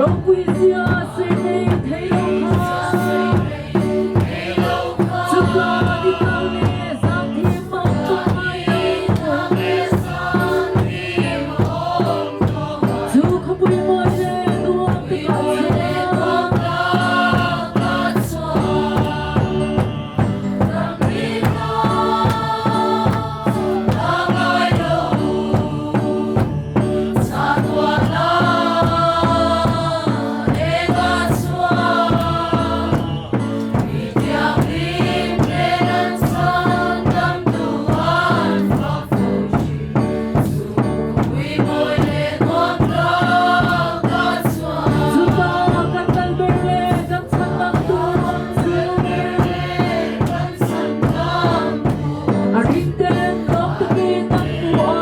Ropui zia sawi mai thei lo kha. Chuta ni tau leh zang thim awm tawh ngai lo. Chu khawpui mawi leh nuam takah chuan. Chuta kan kal ber leh kan chhandamtu chu. A ringten lawm takin an hmu a.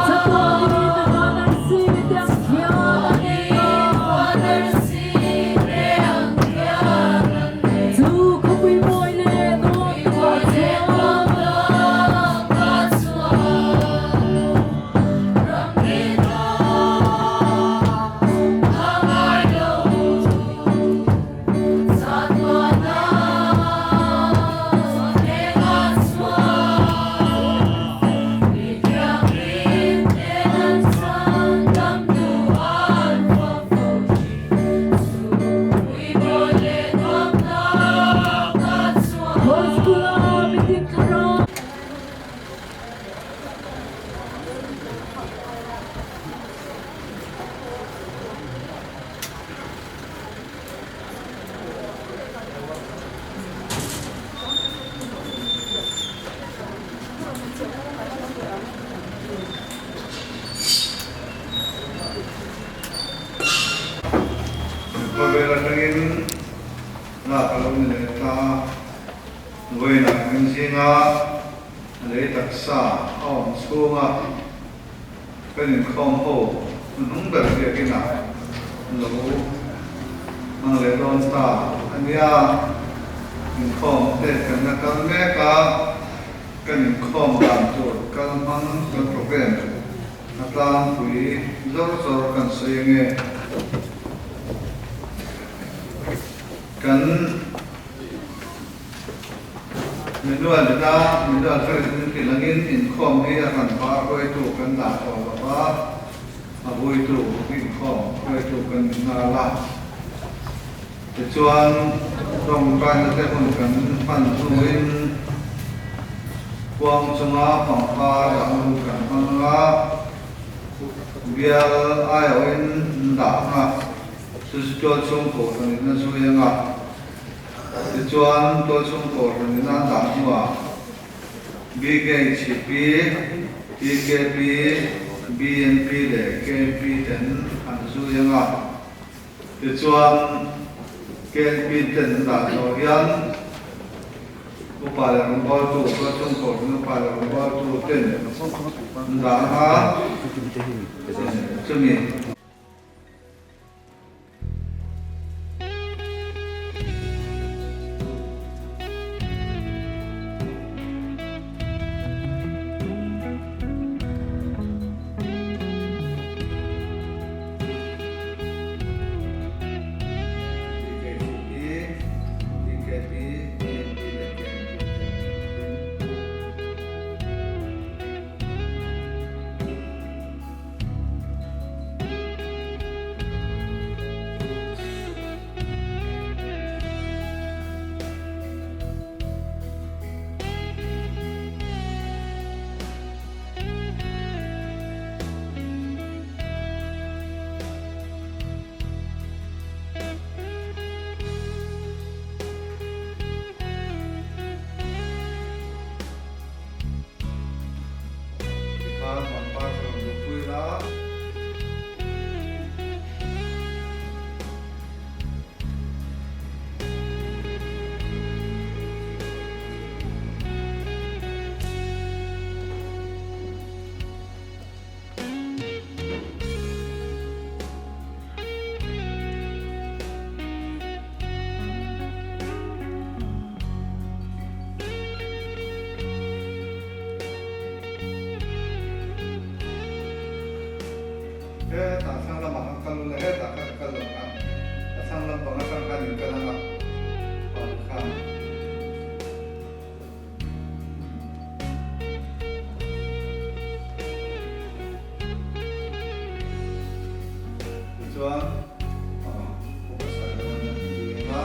Chatuanin a van arsi te ang khian an eng a. Chu khawpui mawi leh nuam takah chuan. Khawi mitin thlarau. Khawvel atangin lak a lo ni leh ta. Vawiinah kan zinga lei taksa a awm chhunga kan inkhawm ho hnuhnung ber biakinah lo hmang leh dawn ta a nia. Inkhawm te kan la kal mek a, kan inkhawm dan tur kal hmang kan program a tlangpui zawr zawr kan sawi ange. Kan Manual ina manual ka rin hrilh angin inkhawm hi a hran par hruaitu kan dah tawh lo va, a vuitu inkhawm hruaitu kan ni nghal a. Tichuan, tawngtaina te hun kan hman hnuin kuang chunga pangpar dah hun kan hmang a, bial aiawhin dah ang a, chu chu tualchhung kohhranin a zui ang a. Tichuan, tualchhung kohhranin a dah hnuah BKHP, TKP, BNP leh KNP ten an zui ang a. Tichuan, KNP ten an dah zawh hian upa leh rawngbawltu, tualchhung kohhran upa leh rawngbawltu ten an dah ang a, chumi. BKCP, BKP, BNP leh KNP ten an din. thlang lamah khan kal ula hetah khan ka kal lo khan a thlang lam pang atang khan in kal anga pa khan. Tichuan Upa Sailova'n a ti eng a.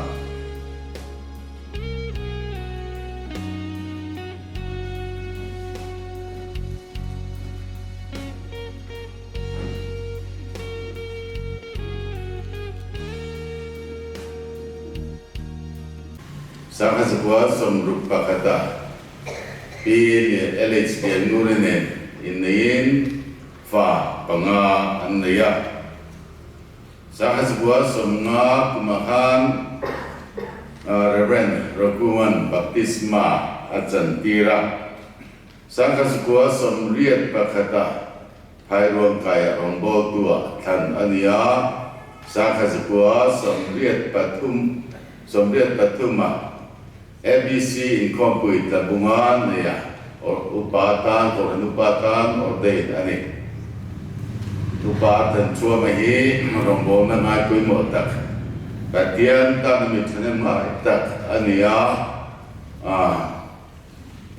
Sangha Zakua 61 a Pi LH Liannguri nen inneiin fa panga an nei a. Sangha Zakua 50 kumah khan Rev. Rokungan baptisma a chantir a. Sangha Zakua 81 a Phairuangkaia rawngbawltua thlan a ni a, Sangha 9 83 83 a ABC inkhawmpui tlabunga neia or upa tan Kohhran upa tan ordain a ni. Upa Thanchhuama hi rawngbawlna ngai pawimawh tak, Pathian tana mi thahnem ngai tak a ni a,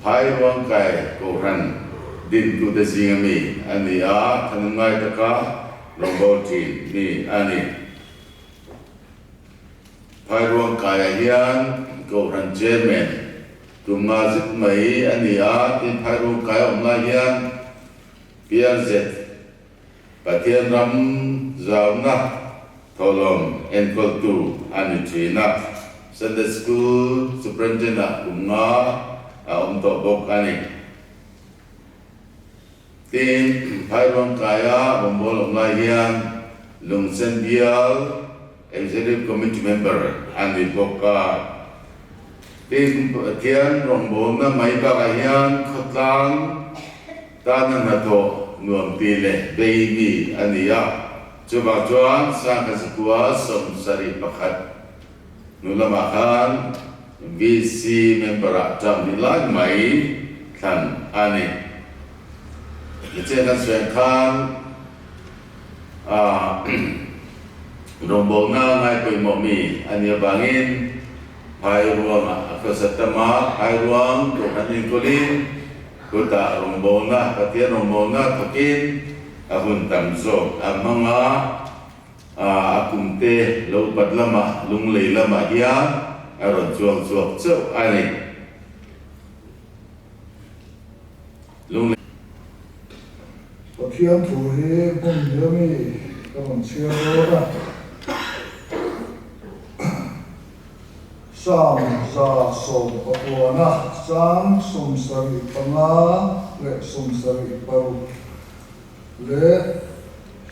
Phairuangkai Kohhran dintute zinga mi a ni a, thahnem ngai taka rawngbâwl ṭhin mi a ni. Phairuangkaiah hian Kohhran Chairman tum nga zet mai a ni a, tin Phairuangkai a awm lai hian PRZ Pathian ram zauna thawhlawm enkawltu a ni thin a, Sunday School Superintendent-ah kum nga a awm tawh bawk a ni. Tin, Phairuangkaia rawngbâwl awm lai hian Lungsen Bial Executive Committee member a ni bawk a. Tin, Pathian rawngbâwlna mai bakah hian khawtlang Tana hnathawh nuam ti leh bei mi a ni a, chuvang chuan Sangha Zakua 71 hnu lamah khan VC member-ah term hnih lai mai thlan a ni. Nichen a suan khan rawngbawlna ngai pawimawh mi a nih avangin phai ruangah a khawsa tam a, phai ruang kohhran enkawlin Chutah rawngbawlna, Pathian rawngbawlna thawkin a hun tam zawk a hmang a, a kumte lo pat lamah, lunglei lamah hian a rawn chuang chhuak chauh a ni. Lunglei. Pathian thu hi hmun hia mi ka rawn chhiar dawn a. Psalm 119 chang 75 leh 76 leh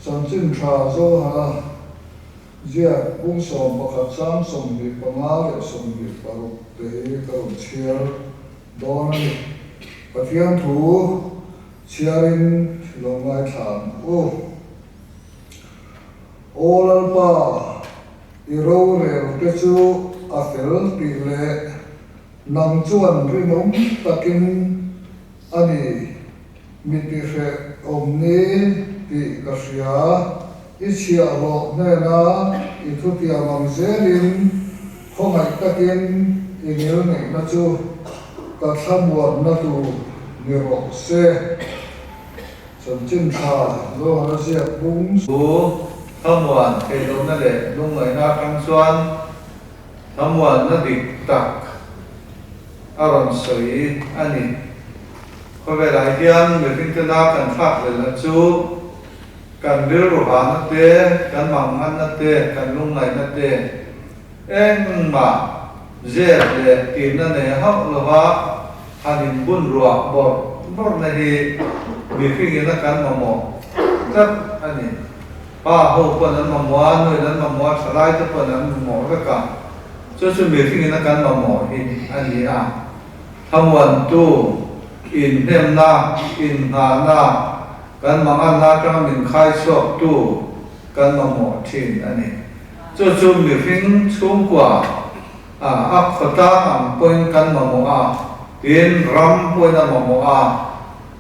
Chanchin Tha Zohana ziak bung 11 chang 25 leh 26 te hi ka rawn chhiar dawn a ni. Pathian thu chhiarin lo ngaithla ang u. Aw Lalpa! I rorel te chu a fel tih leh nang chuan rinawm takin a ni, mi tihreh awm ni tih ka hria. I chhiahhlawh hnena i thutiam ang zelin khawngaih takin i ngilneihna chu ka thlamuanna tur ni rawh se. Chanchin tha Zohana ziak bung. Chu thlamuan theih lohna leh lungngaihna atang chuan thlamuanna dik tak a rawn sawi a ni. Khawvelah hian mihringtena kan thlak hlelna chu kan rilru hahna te, kan manganna te, kan lungngaihna te engmah zep leh tirna nei hauh lova han inbun ruah bawrh bawrhna hi mihringin a kan mamawh tlat a ni. Pa ho pawn an mamawh a, nuin an mamawh a, thalai te pawn an mamawh vek a, chu chu mihringin a kan mamawh hi a ni a. Thlamuantu, inhnemna, inngahna, kan manganna atanga min khaichhuaktu kan mamawh thin a ni. Chu chu mihring chhungkua a a khawtlang ang pawhin kan mamawh a, tin ram pawhin a mamawh a,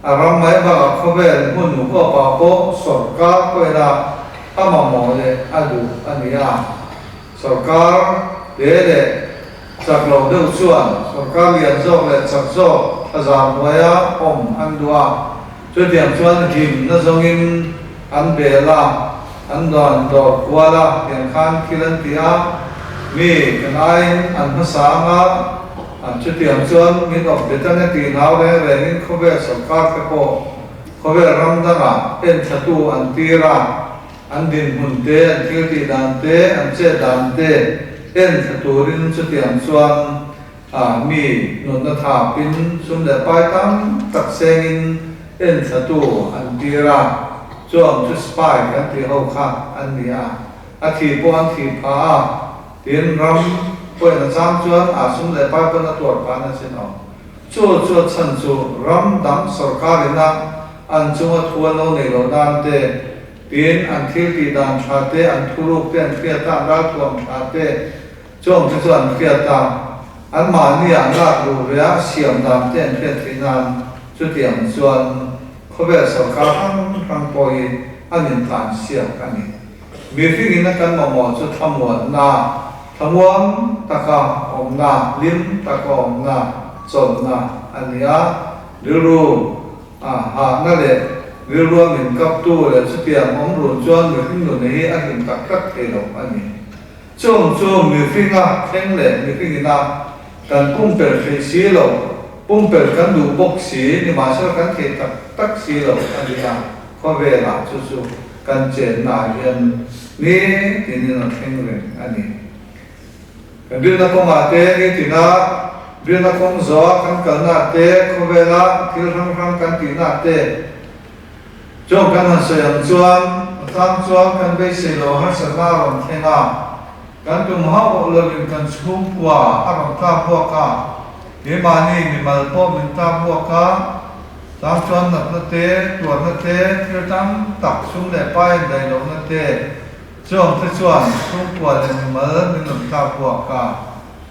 a ram mai bakah khawvel hmun huapah pawh sawrkar pawhin a a mamawh leh a duh a ni a. Sorkar te leh chak lo deuh chuan sorkar lian zawk leh chak zawk thlazar hnuaia awm an duh a, chutiang chuan himna zawngin an bel a, an dawn dawr kual a, tiang khan thil an ti a, mi kan aiin an hmasa ang a, chutiang chuan min awp bet ang e tih nau reng rengin khawvel sorkar te pawh khawvel ram dangah enthlatu an tir a. An dinhmun te, an thil tih dan te, an chet dan te en thla turin chutiang chuan a mi nunna thapin sum leh pai tam tak sengin en thlatu an tir a, chuang chu spy kan tih ho kha an ni a, a thi pawh an thih phah a, tin ram pawhin a chang chuan a sum leh pai pawn a tuar phah na chin awm. Chu chu a chhan chu ram dang sorkar ina an chunga thu an lo neih loh nan te, Tin, an thil tih dan tha te, an thuruk te an hriat a, an ralthuam tha te, chawng te chu an hriat a, anmahni ah lak luh ve a, siam dan te an hriat theih nan chutiang chuan khawvel sorkar hrang hrang pawh hi an intlan siak a ni. Mihring in a kan mamawh chu thlamuanna, thlamuang taka awmna, hlim taka awmna, chawlhna a ni a, rilru A hahna leh rilruam min kaptu leh chutiang awm run chuan mihring nun hi a hlim tak tak thei lo a ni. Chung chu mihringa thleng leh mihring ina kan pumpelh theih si lo, pumpelh kan duh bawk si, nimahsela kan thei tak tak si lo a ni a, khawvelah chu chu kan chenna ah hian nitinin a thleng reng a ni. Kan rilna kawngah te nitina rilna kawng zawha kan kalna te, khawvela thil hrang hrang kan tihna te chawng kan han sawi ang chuan a tlang chuan kan beisei lo harsatna a rawn thleng a, kan tum hauh lovin kan chhungkua a rawn tlak buak a, keimahni mimal pawh min tlak buak a, tlang chuan natna te, tuarna te, thil tam tak sum leh pai indaih lohna te, Chawngte chuan chhungkua leh mimal min rawn tlak buak a,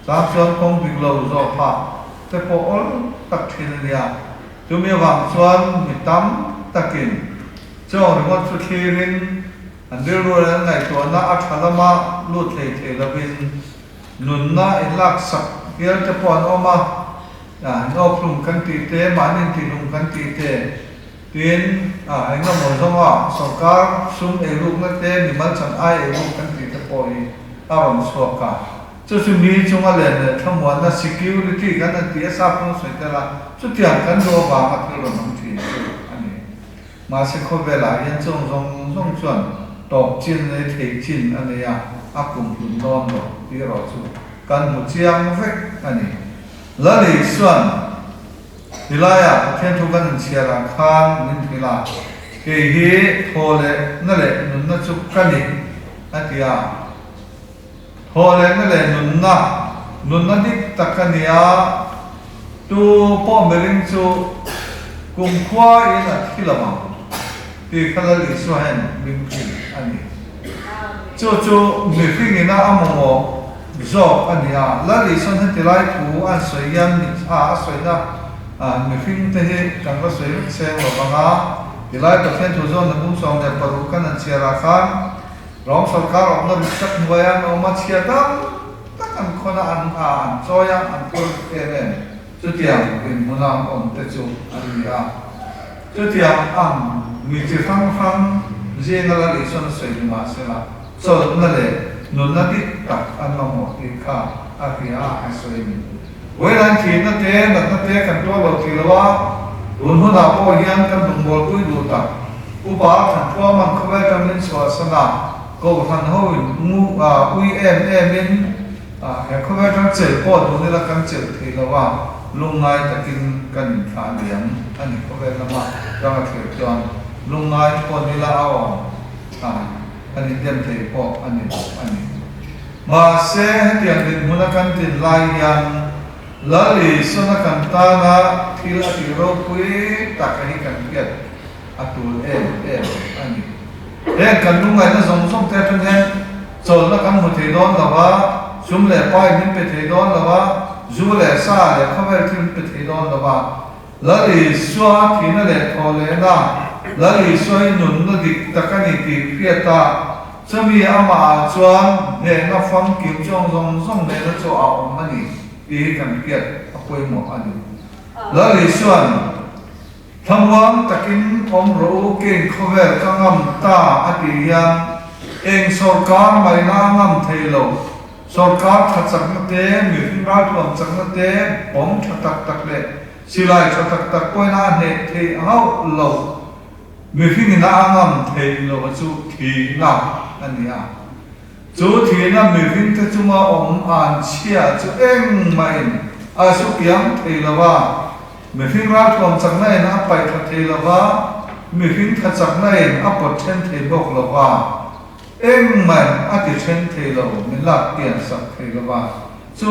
chang chuan kawng dik lo zawh phah te pawh awl tak thin a nia. Chumi avang chuan mi tam takin chawng ringawt chu thlirin an rilru leh an ngaihtuahna a tha lama lut hlei thei lovin nunna inlaksak hial te pawh an awm a, inawkhlum kan tih te, mahni intihlum kan tih te, Tin, a engemaw zawnga sorkar sum eirukna te, mimal chan ai eiruk kan tih te pawh hi a rawn chhuak a. Chu chu mi chunga len leh thlamuanna, security, kan han ti a, sap pawh sawi tel a, chutiang kan duh avanga thil rawn awm thin chu a ni. Mahse khawvelah hian chung zawng zawng chuan tawp chin leh thei chin a nei a, a kum hlun dawn lo tih erawh chu kan hmu chiang vek a ni. Lali chuan. Tilaiah Pathian thu kan inchhiar ah khan min hrilh a, kei hi thaw leh na leh nunna chu ka ni, a ti a. Thaw leh na leh nunna, nunna dik tak ka ni a, tu pawh miring chu kumkhua in a thi lo ang tih kha Lal Isua hian min hrilh a ni. Chu chu mihring ina a mamawh zawk a ni a. Lal Isuan heti lai thu an sawi hian mitthla a sawina mihring te hi kan va sawi vek seng lo vang a. Tilai Pathian thu zawn na bum 16 kan han chhiar ah khan Rom sorkar awmna rit tak hnuaia an awm a, chhia tam tak an khawn a, an an chawi a, an phur em em. Chutiang dinhmuna an awm te chu an ni a. Chutiang ang mi chi hrang hrang zinga Lal Isuan a sawi ni mah sela, chawlhna leh nunna dik tak an mamawh tih kha a hria a, a sawi a ni. Vawiin thihna te, natna te kan tuar lo thei lo a, tun hunah pawh hian kan lungbawlpui duh tak. Upa Thanthuaman khawvel tangin chhuahsan a, Kohhran hoin ngu ui em emin, He khawvel ram chelh pawh dun ila kan chelh thei lo a, lungngai takin kan inthlah liam a ni. Khawvel lama ram a thlir chuan lungngai pawh nila a awm a, kan indem thei pawh a ni lo a ni. Mahse, hetiang dinhmuna kan din lai hian Lal Isuna kan tana thil a tih ropui tak a hi kan hriat a tul em em a ni. Heng kan lungngaihna zawng zawng te atang hian chawlhna kan hmu thei dawn lo a, sum leh pai min pe thei dawn lo a, zu leh sa leh khawvel thil min pe thei dawn lo a. Lal Isua thihna leh thawh lehna, Lal Isua hi nunna dik tak a ni tih hriat a. Chumi amah ah chuan hnehna famkim chuang zawng zawng nena chu a awm a ni tih hi kan hriat a pawimawh a ni. Lal Isua'n Thlamuang takin awm rawh u kein khawvel ka ngam ta a tih hian eng sawrkar maina a ngam thei lo. Sawrkar tha chakna te, mihring ralthuam chakna te, bomb tha tak tak leh silai tha tak tak pawhin a hneh theih hauh lo. Mihringin a ngam theih loh chu thihna a ni a. Chu thihna mihringte chunga awm an chhia chu engmahin a su kiang thei lo a. Mihring ralthuam chakna in a paih tha thei lo va, mihring tha chakna in a pawt then thei bawk lo va, engmahin a ti then thei lo, min lak pian sak thei lo va. Chu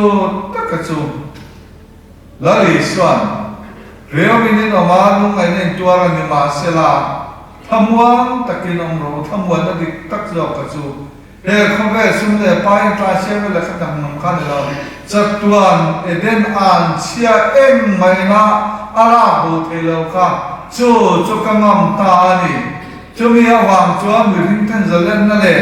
taka chu Lal Isua'n, Reuin in awm a, lungngaihna in tuar a ni mahsela, thlamuang takin awm rawh u, thlamuanna dik tak zawk ka chu he khawvel sum leh pa in tlai siam vel leh kha dang lam kha ni lo, chatuan Eden an chhia eng maina a lak bo thei lo kha chu chu ka ngam ta a ni. Chumi avang chuan mihring ten zalenna leh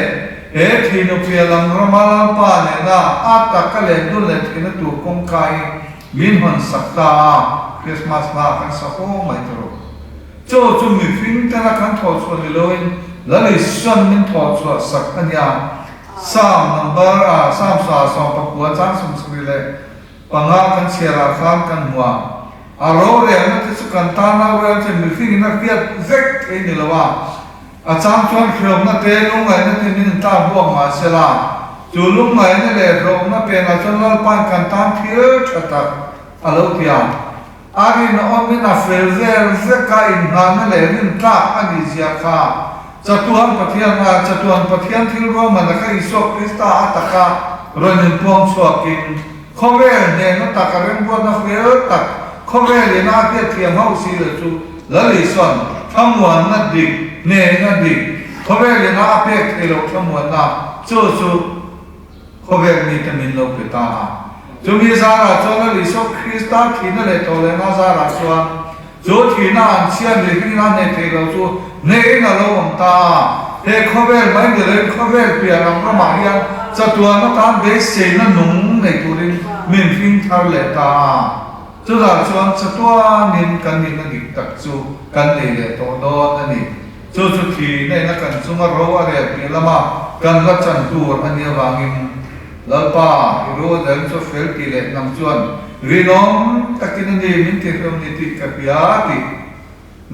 he thihnuphia lam rama Lalpa nena a taka leh dun leh thihna tur kawngka hi min hawn sak ta a, Christmas hla kan sa fo mai ta rawh. Chu chu mihring tena kan thawh chhuah ni loin Lal Isuan min thawh chhuah sak a nia. Psalm number a Psalm sa 19 chang 75 kan chhiarah khan kan hmu a. A rorelna te chu kan tana rel chu mihringin a hriat vek thei ni lo a, a chang chuan hriawmna te, lungngaihna te min intar buak mah se la, chu lungngaihna leh hriawmna penah chuan Lalpa'n kan tan thil tha tak a lo ti a. A rinawmin a fel vel vek a, inngahna leh rintlak a nih zia kha chatuan Pathian a, chatuan Pathian thil ruahmanna kha Isua Krista a taka rawn inpuang chhuakin, Khawvel hnehna tak a remruatna fel tak khawvel ina a hriatthiam hauh si lo chu Lal Isua'n thlamuanna dik, hnehna dik, khawvel ina a pek thei loh thlamuanna chu chu khawvel mite min lo pe ta a. Chumi zarah chuan Lal Isua Krista thihna leh tawhlehna zarah chuan Chu thihna an chhia mihring a hneh thei lo chu hnehin a lo awm ta a. He khawvel mai ni loin khawvel piah lam ramah hian chatuan atan beiseina nung nei turin min hring thar leh ta a. Chutah chuan chatuanin kan nihna dik tak chu kan nei leh tawh dawn a ni. Chu chu thihna ina kan chunga ro a rel piah lama kan la chan tur a nih avangin Lalpa, i ru dang chu fel tih leh nang chuan rinawm takin a ni min ti hlawm ni tih ka hria tih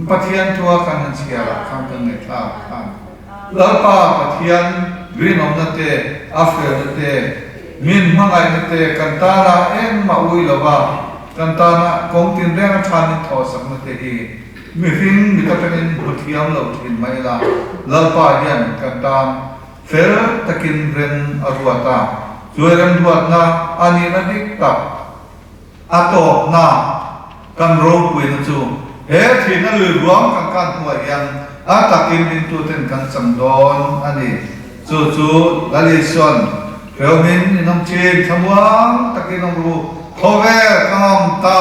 Pathian thua kan han chhiar ah khan kan ngaihthlak khan Lalpa Pathian rinawmna te, a felna te, min hmangaihna te kan tana engmah ui lova kan tana kawng tinreng a tha min thawhsakna te hi mihring mit atangin hmu thiam lo thin mai ila Lalpa hian kan tan Fel takin rem a ruat a, chuai remruatna a nihna dik tak a tawpna kan ropuina chu he thihna lui ruang kan kan hnuah hian a takin ringtuten kan chang dawn a ni. Chu chu Lal Isua'n hreumin in awm thin, thlamuang takin awm ru, khawvel ka ngam ta,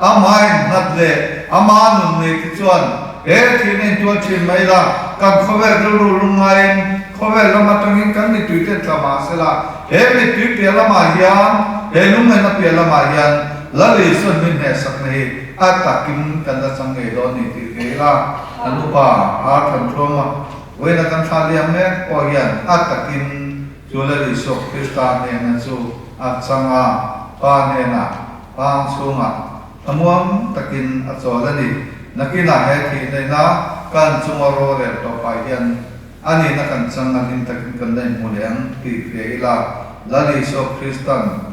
amah innghat leh ama nun nei te chuan He thihna in tual thin mai la, kan khawvel rilru lungngaiin khawvel lam atangin kan mittui te tla mah se la, he mittui piah lamah hian, he lungngaihna piah lamah hian Lal Isuan min hnehsakna hi a takin kan la chang ngei dawn ni tih ve ila, kan upa Ar Thanthuama vawiina kan thlah liam mek pawh hian a takin chu Lal Isua Krista hnehna chu a chang a, Pa hnenah, Pang chhungah, Thlamuang takin a chawl a ni. Nakinah he thihnaihna kan chunga rorel tawpah hian a nihna kan chang a hlim takin kan la inhmu leh ang tih hria ila, Lal Isua Kristan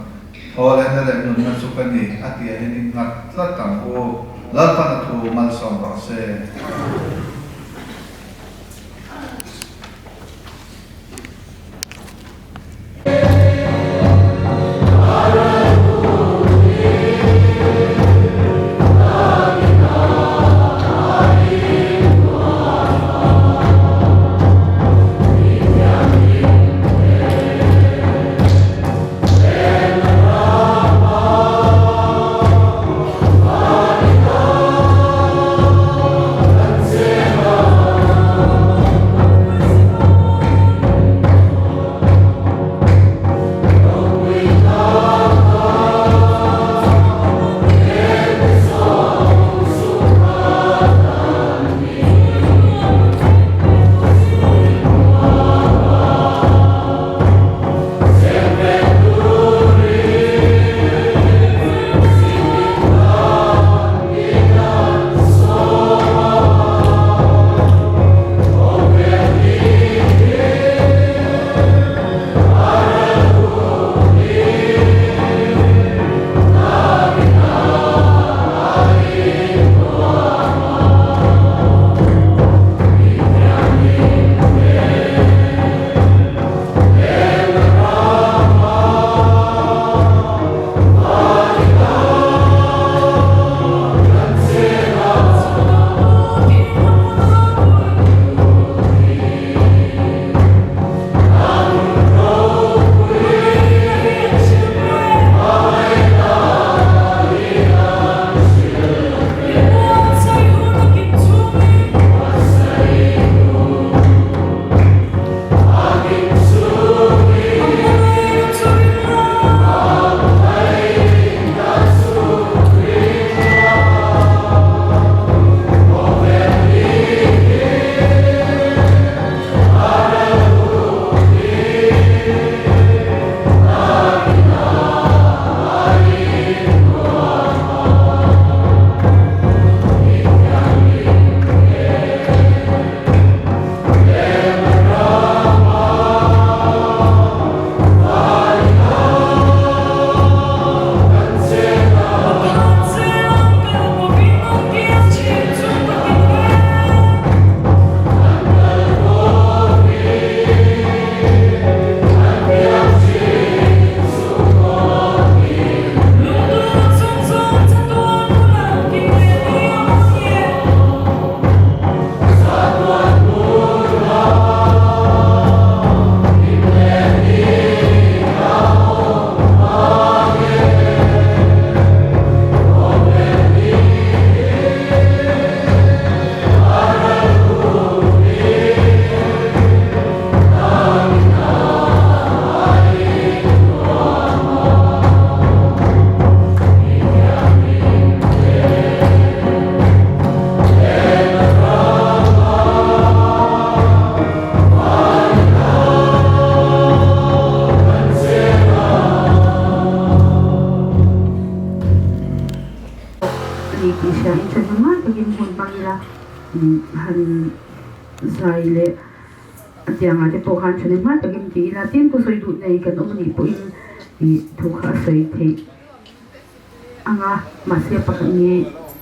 thawhlehna leh nunna chu ka ni a tih ah hian in nghat tlat ang u. Lalpan a thu malsawm rawh se. han zai leh a tiangah te pawh khan thahnem hma takin ti ila tin thusawi duh nei kan awm anih pawhin ih thu kha a sawi theih ang a mahse pakhat nge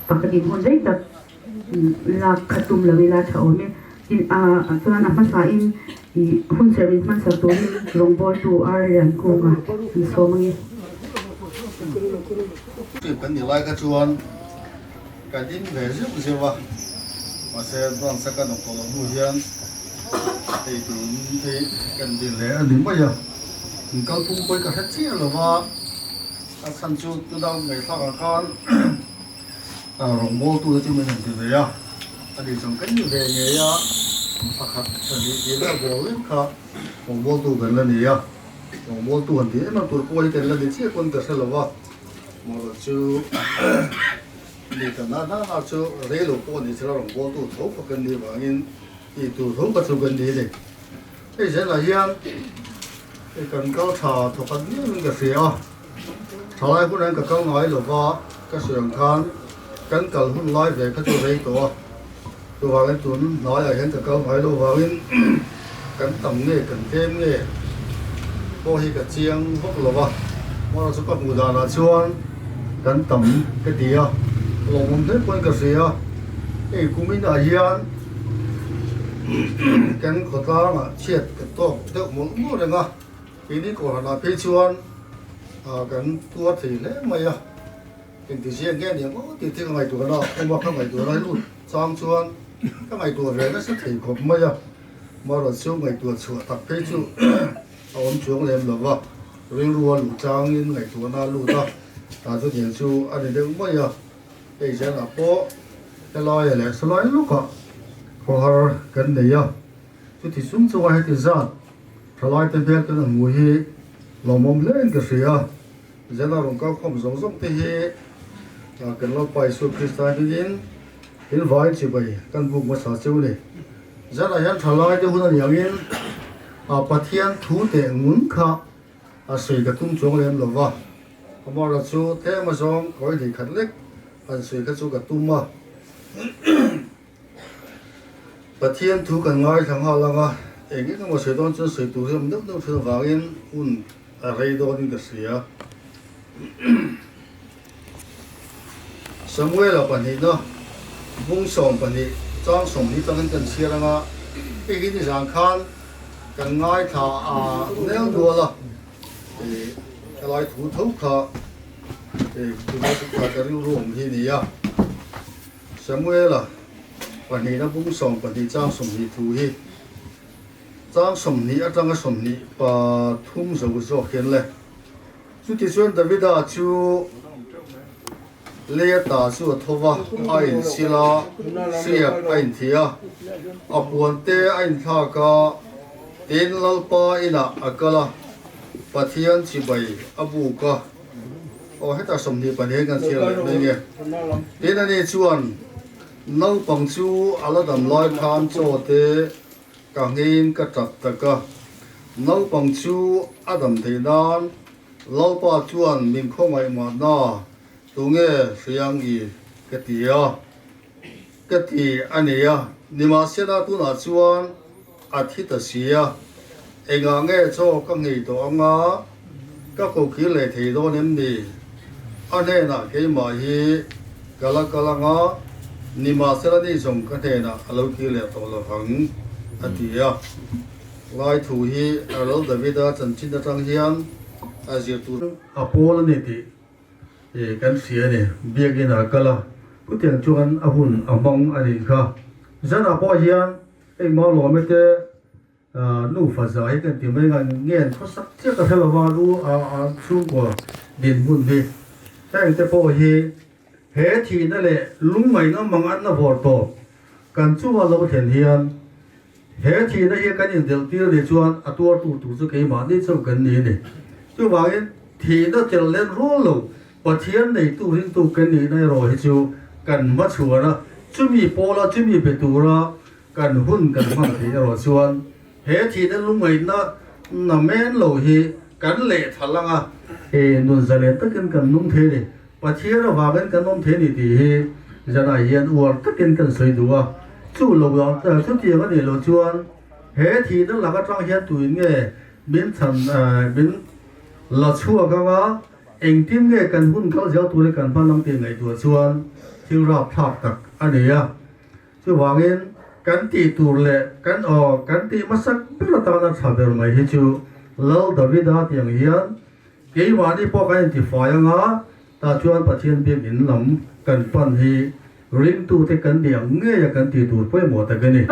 pakhat in hun rei tak lak kha tum lo ila tha awm e tin ah chuan a hmasa in ih hun serh min hmansak turin rawngbawltu ar lian kunga an sawm ange. Trip kan nih lai kha chuan Ka ding ve zeuh zeuh a, mahse branch a ka nawk tawh loh hnu hian ei tun hi kan din leh a ni mai a, in kal pum pawh hi ka hre chiah lo va, a chhan chu tunah ngaihthlak ah khan rawngbawltu te chu min han ti ve a, a ni chuan kan ni ve ngei a, pakhat pahnih tih vel bawr vek kha rawngbawltu kan la ni a, rawngbawltu han tih em em tur pawh hi kan la ni chiah pawn ka hre lo va. Mawlh chu mi ka na na na chu rei lo pawh ni sela rawngbawltu tho kha kan nih vangin tih tur tho kha chu kan ni a ni. Hei zelah hian hei kan kal tha thawkhat miau in ka hria a, thalai hunah hian ka kal ngai lo va, ka sawi ang khan kan kal hun lai ve kha chu rei tawh a, chuvangin tun hnaiah hian ka kal ngai lo vangin kan tam nge kan tlem nge pawh hi ka chiang vak lo va, amaherawhchu chu ka hmuh danah chuan kan tam ka ti a, lawmawm hle pawhin ka hria a, hei kuminah hian kan khawtlangah chhiat ka tawk deuh mawlh mawlh reng a, keini kawrhanah phei chuan kan tuar thei hle mai a. Engtiziak nge ni ang aw tih thil ka ngaihtuah na awm a, ka ngaihtuah lai lut chang chuan ka ngaihtuah ve nasa thei khawp mai a, marawh chu ngaihtuah chhuah tak phei chu a awm chuang lem lo va, rilru a luh changin ngaihtuahna a lut a, tah chu tiang chu a ni deuh mai a, hei zanah pawh helaia leh salai lawkah khawhar kan nei a, chuti chung chunga heti zat thalaite hmel kan han hmuh hi lawmawm hlein ka hria a. Zela rawn kal khawm zawng zawng te hi kan Lalpa Isua Krista hmingin thil vai chibai kan buk hmasa cheu a ni. Zela hian thalai te hun a nih angin Pathian thu teh ngun kha a sawi ka tum chuang lem lo va, amaherawhchu chu tlem azawng kawi hlei khat lek han sawi kha chu ka tum a. Pathian thu kan ngaithla nghal ang a, eng eng emaw sawi dawn chuan sawi tur hi awm deuh deuh thin avangin hun a rei dawnin ka hria. Samuela pahnihna bung 12 chang 20 tangin kan chhiar ang a, hei hi nizan khan kan ngaithla a nel nual a, helai thu tho kha ka rilru awm hi a ni a. Samuela pahnihna bung 12 chang 20 thu hi chang 20 atanga 23 zo zawk hian le. Chutichuan Davida chu Leata chu a tho va, a insil a, hriak a inthi a, a puan te a inthlak a, tin Lalpa inah a kal a, Pathian chibai a buk a. Aw hetah 22 kan chhiar leh mai nge. Tin ani chuan naupang chu a la dam lai khan chaw te ka ngeiin ka tap tak a, naupang chu a dam theih nan Lalpa chuan min khawngaih mahna tunge hriangi ka ti a, ka ti a ni a, nimahsela tunah chuan A thi ta si a, engah nge chaw ka nghei tawh ang a, ka ko kir leh thei dawn em ni? A hnenah keimah hi ka la kal ang a, nimahsela ni zawng ka hnenah a lo kir leh tawh lo vang, a ti a. Lai thu hi Ral Davida chanchin atang hian a zir tur. A pawl a ni tih kan hria a ni. Biakin ah kal a, chutiang chuan a hun a hmang a nih kha. Zanah pawh hian Hei Maulawme te nufa za hi kan ti mai ngan nge an khawsak chiah ka hre lo va lu a an chhungkaw dinhmun hi heng te pawh hi he thihna leh lungngaihna mang an la vawr tawp kan chunga lo thlen hian he thihna hi kan indelh tir nih chuan a tuar tur tur chu keimahni chauh kan ni a ni. Chuvangin thihna tel len rual lo Pathian neitu ringtu kan nihna erawh hi chu kan hmachhuan a, chumi pawla chumi be tura kan hun kan hman theih erawh chuan he thihna lungngaihna na men lo hi kan lehthal ang a, he nun zalen takin kan nung thei a ni, Pathian avangin kan awm thei a ni tih hi zanah hian uar takin kan sawi duh a. Chu lo chutiang a nih loh chuan he thihna lak atang hian tuin nge min chhan min la chhuak anga engtin nge kan hun kal zel tur hi kan hman ang tih ngaihtuah chuan thil rapthlak tak a ni a. Chuvangin kan tih tur leh kan aw kan tih hmasak ber atana tha ber mai hi chu Lal Davida tih ang hian keimahni pawh kan intifai anga tah chuan Pathian biakinn lam kan pan hi ringtute kan nih ang ngeia kan tih tur pawimawh tak a ni.